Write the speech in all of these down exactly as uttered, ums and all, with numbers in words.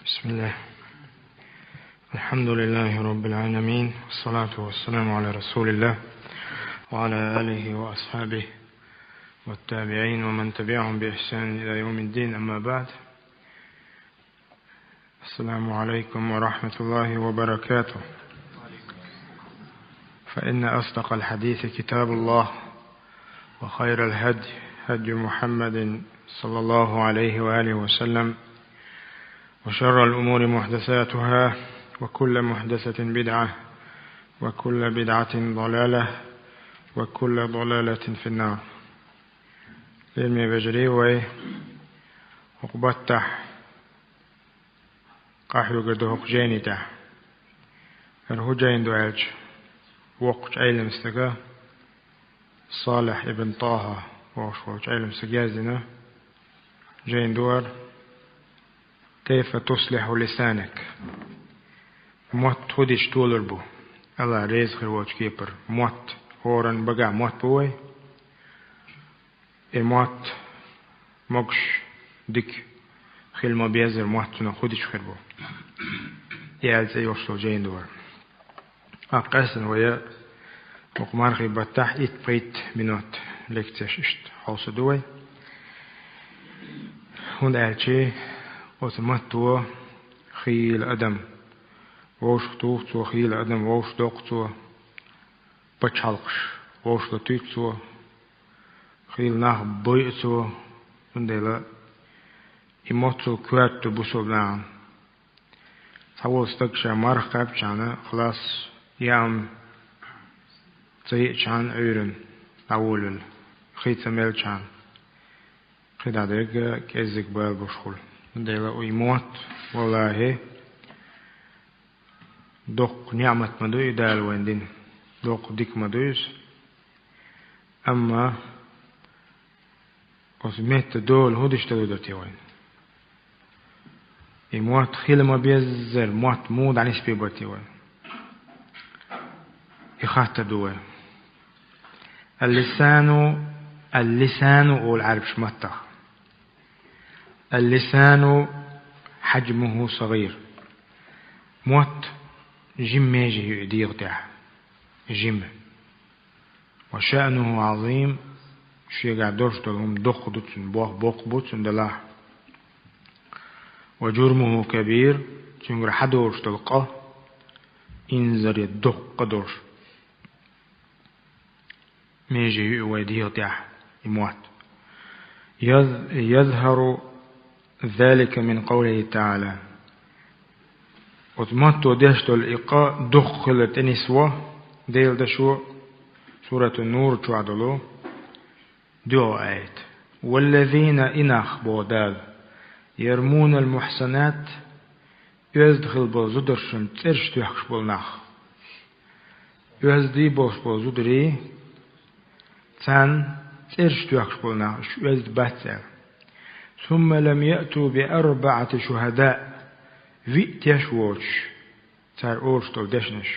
بسم الله. الحمد لله رب العالمين، والصلاة والسلام على رسول الله وعلى آله وأصحابه والتابعين ومن تبعهم بإحسان إلى يوم الدين، أما بعد. السلام عليكم ورحمة الله وبركاته. فإن أصدق الحديث كتاب الله، وخير الهدي هدي محمد صلى الله عليه وآله وسلم، وشر الأمور محدثاتها، وكل محدثة بدعة، وكل بدعة ضلالة، وكل ضلالة في النار. Лераме вежарий, вай хӀокху баттахь къахьоьгур ду хӀокху жайни тӀехь. ХӀара хӀун жайна ду аьлча, воккхачу Ӏелам стага, Салихь ибн ТӀаха бохуш волчу Ӏелам стага яздина жайна ду хӀара: «Кайфа туслихьу лисанак». Мотт хӀун дича толур бу? АллахӀ реза хир волчу кепара мотт, хӀоранна багахь мотт бу вай. И мотт могуш, дика хила ма-беззара мотт цунах хӀун дича хир бу? И аьлла цӀе йолуш долу жайна ду хӀара. ТӀаккха къаьсттина вай хӀокху мархийн баттахь итт-пхийтта минот лекцеш иштта хьовса ду вай. ХӀунда аьлча оцу матто хийла адам вовшах туху цо, хийла адам вовшах доккху цо, пачхьалкхаш вовшах туьйцу цо, хийла нах бойу цо, цундела и мотт цо коьрта ду бусалба нахана. Цхьаволу стаг ша марха кхаьбчахьана, халас, яам ца йиъчахьана Ӏуьйранна дӀаволавелла, хи ца мелчахьана, кхидӀа дерг кӀеззиг бала болуш хуьлу. Цундела и мотт, валлахӀи, доккха неӀмат ма ду и Дала вайна дина, доккха дика ма ду иза. Амма оцу метта дола хӀун дича далур дара те вайна? И мотт хила ма-беззара мотт муха дӀанисбе бара те вайна? И хаттар ду вай. Ал-лисану, ал-лисану олу Ӏарбаша маттах. Ал-лисану хьаджмуху сагӀир. Мотт жима меже ю и дегӀа тӀехь. Жима. Ва шаънуху Ӏазим, шегахь долуш долу хӀума доккха ду цуьнан, бох-, боккха бу цуьнан делахь. Ва журмуху кабир, цуьнгара хьадолуш долу къа инзаре доккха долуш меже ю и вай дегӀа тӀехь и мотт. Яз-, язхару залика мин къавлихи таӀала. Оцу матто деш долу и къа дукха хилар тӀенисво Делан дашо, Суратун-Нур чохь долу доьалгӀа аят. «Валлазина», и нах, боху Дала, «ярмунал мухьсанат», оьзда хилла болу зударшна цӀераш тоьхкуш болу нах. Оьзда болуш болу зударий, царна цӀераш тоьхкуш болу нах, уьш оьзда бац аьлла. «Сумма лам яъту би арбаӀати шухӀадаъ», виъ теш воцуш, цара олуш долу дешнаш,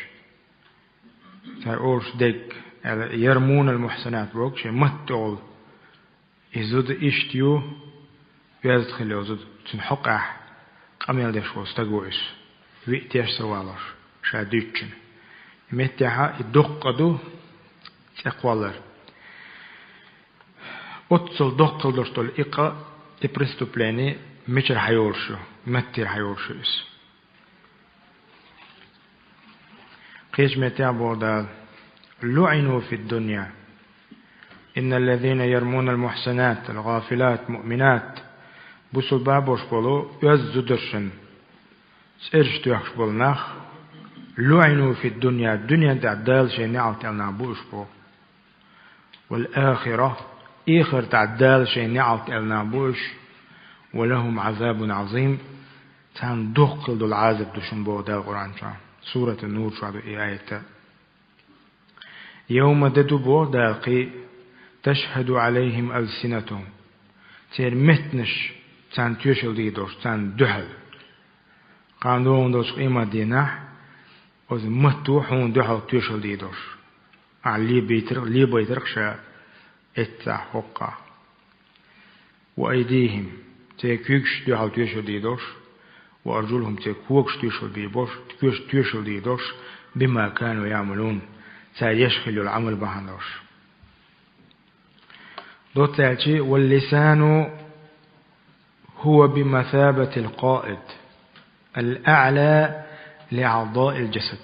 цара олуш дерг, аьлла, «ярмунал мухьсанат» боху, шайн матта тӀехула и зуда иштта ю, оьзда хилла йолу зуда, цуьнан хьокъехь къамел деш волу стаг ву иза, виъ теш ца валош, ша дуьйцучун. И меттехь и доккха къа ду, цӀе кхоллар. Оццул доккха хилла долуш долу и къа, и преступление мичара хьайолуш ю, маттера хьайолуш ю иза. Кхечу меттехь боху Дала: «ЛуӀину фид-дунья. Инналлазина ярмунал мухьсанат, ал-гӀафилат, муъминат», бусулба бохуш болу оьзда зударшна цӀераш тоьхкуш болу нах, «луӀину фид-дунья», дуьнен тӀехь Дала шайн неӀалт аьлла нах бу уьш боху. «Вал-ахира», эхартахь Дала шайн неӀалт аьлла нах бу уьш, «ва лахӀум Ӏазабун Ӏазим», царна доккха хилла долу Ӏазап ду шуна боху Дала Къуръан чохь. Суратун-Нур чохь ду и аят. «Йовма», де ду боху Дала кхин, «ташхӀаду Ӏалайхим алсинатухум», церан меттанаш царна тоьшалла дийр долуш, царна дуьхьал. Кхана догӀун долчу къематдийнахь оцу матто хьуна дуьхьал тоьшалла дийр долуш. Ахьа лебийтарх, лебийтарх ша эццахь, хӀокхахь. «Ва айдихим», церан куьйгаш дуьхьал тоьшалла дийр долуш. وأرجلهم, церан когаш тоьшалла дийр долуш, когаш тоьшалла дийр долуш, بما كانوا يعملون, цара еш хилла йолу Ӏамал бахьана долуш. Доцца аьлча, واللسان هو بمثابة القائد الأعلى لأعضاء الجسد.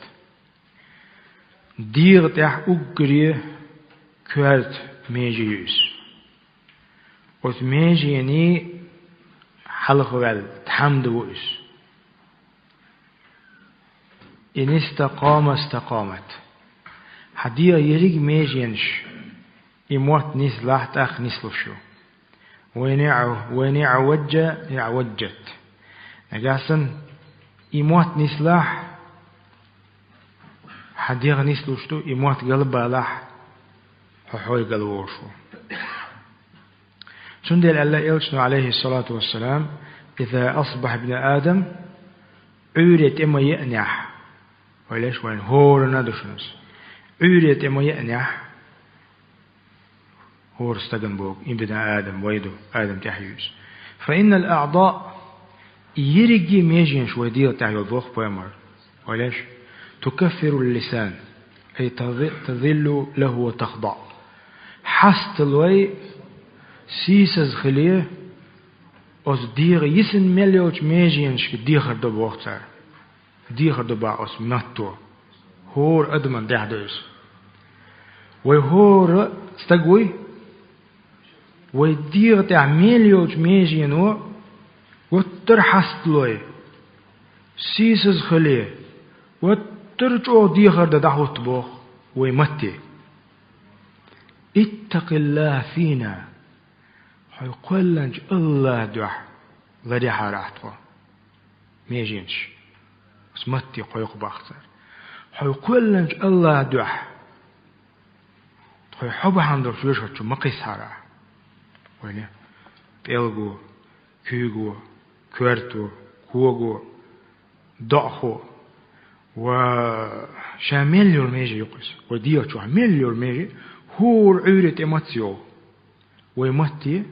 ДегӀа тӀехь уггаре коьрта меже ю иза. Оцу меженийн хьалха ваьлла тхьамда ву иза. إن استقام استقامت. Хьан дегӀан ерриг а меженаш, и мотт нислахь, тӀаккха нислуш ю. وإن اع-, وإن اعوج اعوجت. Нагахь санна и мотт нислахь, хьан дегӀ нислуш ду, и мотт галбалахь, хьо хьой галволуш ву. Цундела аьлла элчано, عليه الصلاة والسلام: إذا أصبح ابن آدم, Ӏуьйре тӀе ма еанехь, вай леш вайн хӀоранна а ду шуна иза, Ӏуьйре тӀе ма еанехь, хӀора стагана боху, ибн Адам вай ду, Адам тӀехь ю иза. فإن الأعضاء, и ерриге а меженаш вай дегӀа тӀехь йолу боху пайхамар, вай леш, تكفر اللسان, أي تذ-, تذل له وتخضع. Хьасталой, сийсаза хиле, оцу дегӀан йисина мел йолчу меженашка дехар до боху цара. Дехар до боху оцу матто. ХӀора адаман тӀехь ду иза. Вай хӀора стаг вуй, вай дегӀа тӀехь мел йолчу межено гуттар а хьасталой, сийсаза хиле, гуттар а чӀогӀа дехар дан дӀахӀутту боху вай матте. اتق الله فينا. Хьо кхоьллинчу АллахӀан дуьхьа ларъяхьара ахь тхо. Меженаш, оцу матте кхойкху боху цара. Хьо кхоьллинчу АллахӀан дуьхьа тхо хьо бахьана долуш вешхачу ма кхиссахьара ахь. Вайна пӀелго, куьйго, коьрто, кого, доӀахо ва ша мел йолу меже ю-кх иза. Вай дегӀа чохь мел йолу меже, хӀора Ӏуьйре тӀе маца йолу. Вай матте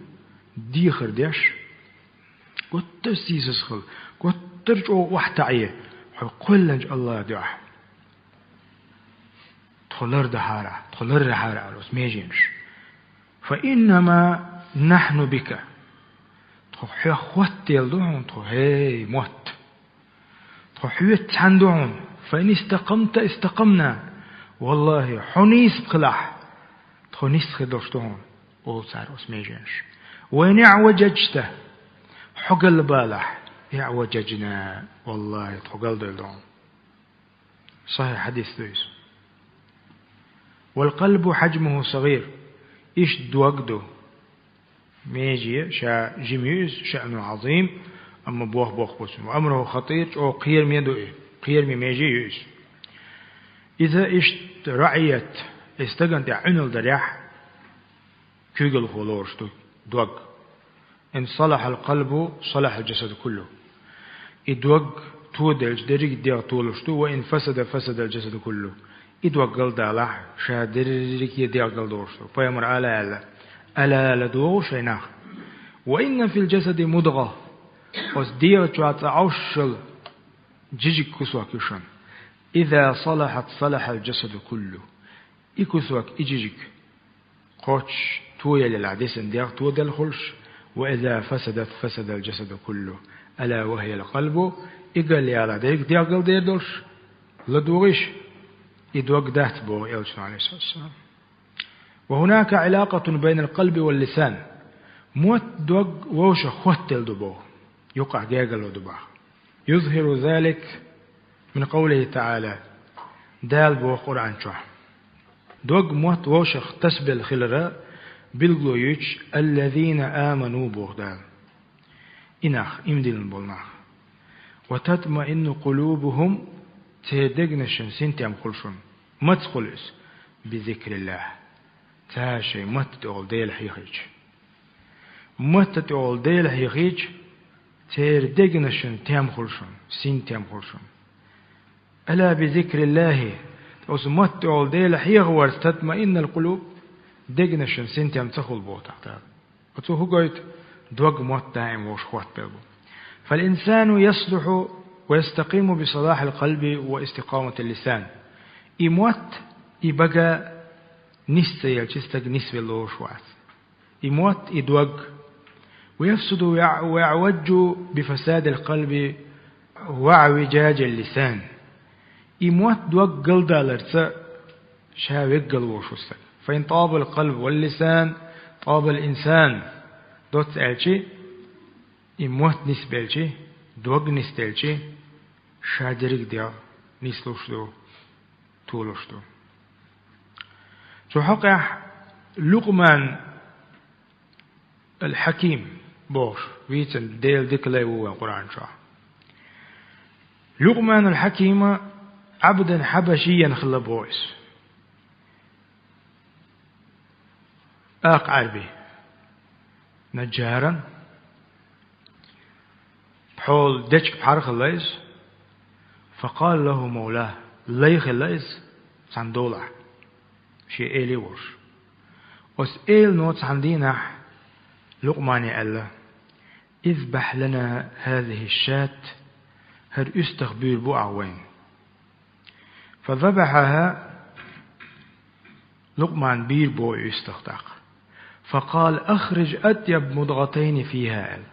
дехар деш, гуттар а сийсаза хила, гуттар а чӀогӀа охьатаӀе, хьо кхоьллинчу АллахӀан дуьхьа. Тхо лардахьара, тхо ларъяхьара оцу меженаш. فإنما نحن بك. Тхо хьох хӀоттаделла ду хьуна тхо, хӀей, мотт. Тхо хьоьца цхьаьна ду хьуна. فإن استقمت استقمنا. ВаллахӀи, хьо нийса хилахь, тхо нийса хир долуш ду хьуна, олу цара оцу меженаш. وإن اعوججت, хьо галбалахь, اعوججنا, валлахӀи, тхо галдевлла ду хьуна. Сахьихь хьадис ду иза. والقلب حجمه صغير. Иштта дог ду. Меже ша жима ю иза, شأنه عظيم, амма бох-бох бу цуьнан. وأمره خطير, чӀогӀа кхераме ду и, кхераме меже ю иза. Иза иштта رعيت, и стагана тӀехь Ӏуьналла дарехь, куьйгалхо лоруш ду дог. إن صلح القلب صلح الجسد كله. И дог тоделча дерриг а дегӀ толуш ду, وإن فسد فسد الجسد كله. И дог галдалахь, ша дерриге а дегӀ галдолуш ду. Пайхамара ала аьлла: ألا, ладогӀа шайн, нах. وإن في الجسد مضغة. Оцу дегӀа чохь цкъа Ӏовшшал жижиг кусок ю шуна. إذا صلحت صلح الجسد كله. И кусок, и жижиг кхоччуш тоеллехь, дисина дегӀ тоделла хуьлуш, وإذا فسدت فسد الجسد كله، ألا وهي القلب, и галъялахь дерриг дегӀ галдер долуш, ладугӀийша, и дог дац боху элчано, عليه الصلاة والسلام. وهناك علاقة بين القلب واللسان. Мотт, дог вовшах хӀоттаделла ду боху, юккъехь гергарло ду боху. يظهر ذلك من قوله تعالى. Дала боху Къуръан чохь. Дог, мотт вовшах тасабелла хиларан билгало юьйцуш, الذين آمنوا боху Дала. И нах, иман диллина болу нах. وتطمئن قلوبهم, церан дегнашна синтем хуьлу шуна. Маца хуьлу иза? بذكر الله. Цара шайн матта тӀехула Дела хьехийча. Матта тӀехула Дела хьехийча, церан дегнашна тем хуьлу шуна, синтем хуьлу шуна. ألا بذكر الله, оцу матта тӀехула Дела хьехаварца تطمئن القلوب, дегнашна синтем ца хуьлу боху тӀаккха Дала. Оцо хӀун гойту? Дог, мотт даим вовшах хӀоттабелла бу. فالإنسان يصلح ويستقيم بصلاح القلب واستقامة اللسان. И мотт, и бага нис ца елча, стаг нисвелла волуш вац. И мотт, и дог. ويفسد ويع-، ويعوج بفساد القلب واعوجاج اللسان. И мотт, дог галдаларца ша веггал волуш ву стаг. فإن طاب القلب واللسان طاب الإنسان. Доцца аьлча, и мотт нисбелча, дог нисделча, ша дерриг дегӀ нислуш ду, толуш ду. Цу хьокъехь Лукъман ал-Хьаким бохуш, вийцина Делан дика лай ву вайн Къуръан чохь. Лукъман ал-Хьакима Ӏабдан хьабашийян хилла боху иза. Акха Ӏаьрби. Наджаран. Пхьола дечка пхьар хилла иза. فقال له مولاه. Лай хилла иза цхьана долахь, шен эле волуш. Оцу элано цхьана дийнахь Лукъмане аьлла: اذبح لنا هذه الشاة. ХӀара уьстагӀ буьйр бу ахь вайна. فذبحها. Лукъман бийр боху и уьстагӀ тӀаккха. فقال: أخرج أطيب مضغتين فيها, аьлла.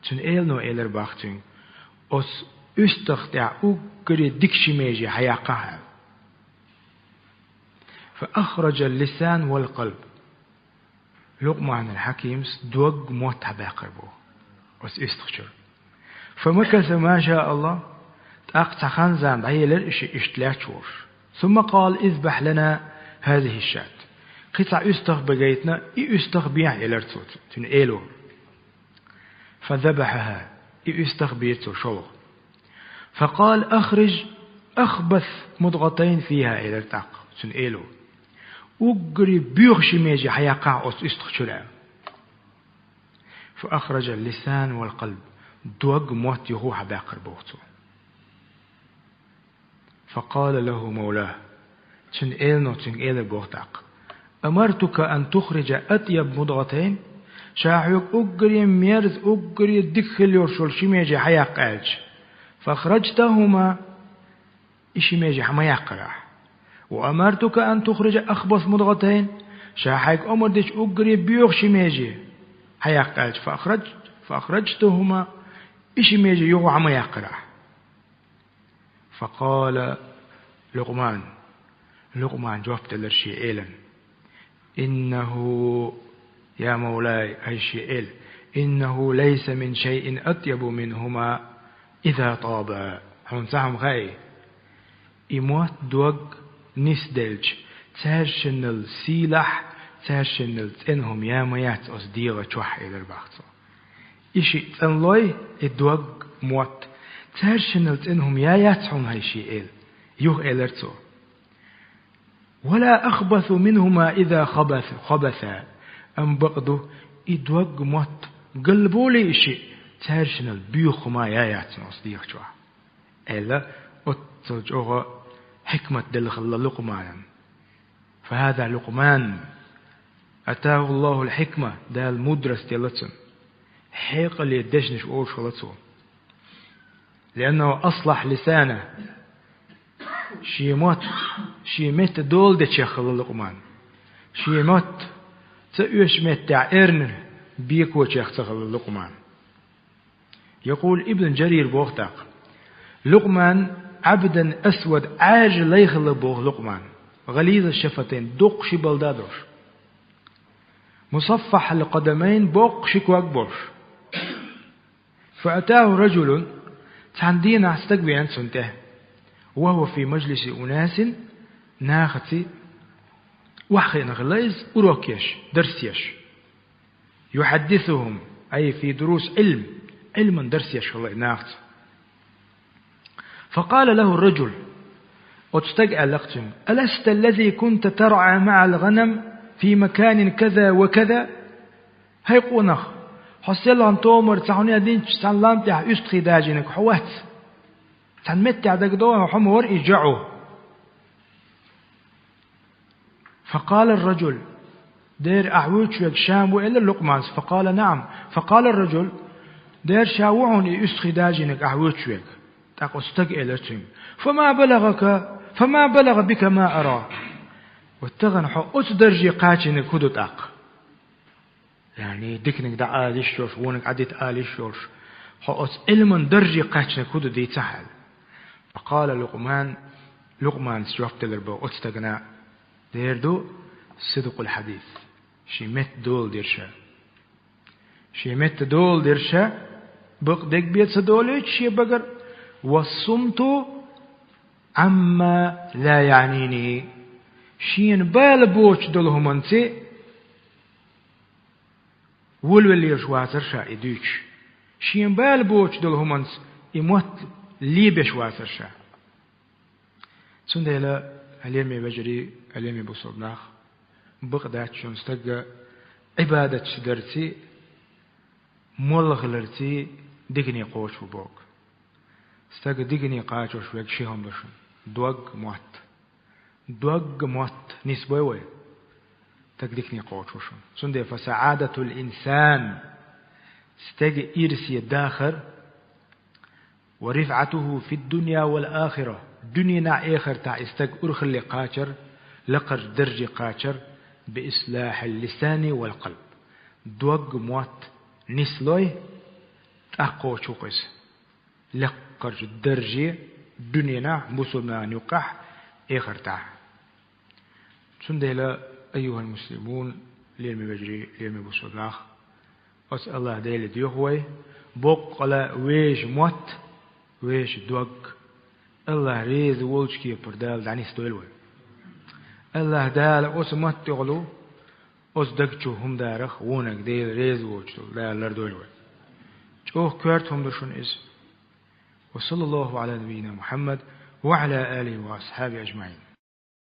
Цуьнан элано элира боху цуьнга: оцу уьстагӀ тӀехь уггаре дика ши меже хьаяккхахьа, аьлла. فأخرج اللسان والقلب. Лукъманал-Хьакимас дог, мотт хьабаьккхира боху оцу уьстагӀ чуьра. فمكث ما شاء الله, тӀаккха цхьа хан-зама дӀаелира и ши иштта лаьтташ волуш. ثم قال: اذبح لنا هذه الشاة. Кхин цхьа уьстагӀ бан гайтина, и уьстагӀ бехьа, элира цо, цуьнан эло. فذبحها. И уьстагӀ бийра цо шолгӀа. فقال: أخرج أخبث مضغتين فيها, элира тӀаккха цуьнан эло. Уггаре боьха ши меже хьаяккхахьа оцу уьстагӀ чуьра, аьлла. فأخرج اللسان والقلب. Дог, мотт юха хьабаьккхира боху цо. فقال له مولاه. Цуьнан элано цуьнга элира боху тӀаккха: أمرتك أن تخرج أطيب مضغتين؟ Ша хьоьга уггаре мерза, уггаре дика хила йолуш йолу ши меже хьаяккха аьлча, فأخرجتهما, и ши меже хьа ма яьккхира ахь. وأمرتك أن تخرج أخبث مضغتين؟ Ша хьайга омра дича уггаре боьха ши меже хьаяккха аьлча, فأخرج-، فأخرجتهما, и ши меже юха хьа ма яьккхира ахь. فقال لقمان. Лукъмана жоп делира шен элана: إنه، يا مولاي, хӀай шен эла, إنه ليس من شيء أطيب منهما إذا طابا. Хьуна цхьа хӀума хаьий? И мотт, дог нисделча, цаьршиннал сийлахь, цаьршиннал цӀена хӀума я ма яц оцу дегӀа чохь, элира боху цо. И шиъ цӀанлой, и дог, мотт, цаьршиннал цӀена хӀума я яц хьуна, хӀай шен эла, юха элира цо. ولا أخبث منهما إذا خبث-، خبثا. Амма бакъ ду, и дог, мотт, галболий и шиъ, цаьршиннал боьха хӀума я яц хьуна оцу дегӀа чохь, аьлла, оццул чӀогӀа хьикмат делла хилла Лукъманан. فهذا لقمان آتاه الله الحكمة, Дала мудрость делла цунна. Хьекъале дешнаш олуш хилла цо. لأنه أصلح لسانه. Шен мотт, шен меттан дола дечех хилла Лукъман. Шен мотт ца оьшучу меттехь эрна бекочех ца хилла Лукъман. يقول ابن جرير, боху тӀаккха: لقمان عبدا أسود, Ӏаьржа лай хилла боху Лукъман, غليظ الشفتين, доккха ши балда а долуш, مصفح القدمين, боккха ши ког болуш. فأتاه رجل, цхьана дийнахь стаг веана цунна тӀе, وهو في مجلس أناس, нахаца охьахиъна хилла иза, урок еш, дарс еш. يحدثهم، أي في دروس علم, Ӏилман дарс еш хилла и нахаца. فقال له الرجل, оцу стага аьлла-кх цуьнга: ألست الذي كنت ترعى مع الغنم في مكان كذا وكذا؟ ХӀай къонах, хьо селхана томара цхьа хӀума динчу цхьана лам тӀехь уьстагӀий дажийнарг хьо вац? Цхьана меттехь дагадогӀу хьо, хьо ма вара и жаӀу. فقال الرجل, дера ахь вуьйцуш верг Шам ву, элира Лукъманас. فقال: نعم. فقال الرجل, Дера, ша ву хьуна и уьстагӀий дажийнарг ахь воьдуш верг. ТӀаккха оцу стага элира цуьнга: «فما بلغك، فما بلغ بك ما أرى». Вот тахана хьо оцу дарже кхачийнарг хӀун ду тӀаккха? Яъни, диканиг дӀаала йиш йолуш, вониг Ӏадита ала йиш йолуш, хьо оцу Ӏилман дарже кхаьчнарг хӀун ду дийцахьа аьлла. فقال لقمان, Лукъманас жоп делира боху оцу стагана: «Дера ду, صدق الحديث». Шен метта дола дира ша. Шен метта дола дира ша, бакъдерг бен ца долуьйтуш шен багара: «والصمت عما لا يعنيني». Шена бала боцуш долу хӀуманца волавеллераш вацара ша и дуьйцуш. Шена бала боцуш долу хӀуманца и мотт лебеш вацара ша. Цундела, хьалеме вежарий, хьалеме бусалба нах, бакъ дац шуна стага Ӏибадаташ дарций, молла хиларций дикане кхочуш ву боху. Стага дикане кхачош верг ши хӀума ду шуна: дог, мотт. Дог, мотт нисбой вай, стаг дикане кхочуш ву шуна. Цундела فسعادة الإنسان, стеган ирсе дахар, ورفعته في الدنيا والآخرة, дуьненахь, эхартахь и стаг урхалле кхачар, лакхарчу дарже кхачар, بإصلاح اللسان والقلب. Дог, мотт нислой, тӀаккха кхочуш ву-кх иза лакхарчу дарже, дуьненахь, бусалба нахана юккъехь, эхартахь. Цундела, أيها المسلمون, лераме вежарий, лераме бусалба нах, оцу АллахӀ Деле доьху вай, боккъала вешан мотт, вешан дог, АллахӀ реза волчу кепара Дала дӀанисдойла вай. АллахӀ Дала оцу матта тӀехула, оцу даг чу хӀума дарах вониг Дела реза воцуш долу Дала лардойла вай. ЧӀогӀа коьрта хӀума ду шуна иза. وصلى الله على نبينا محمد وعلى آله وأصحابه أجمعين.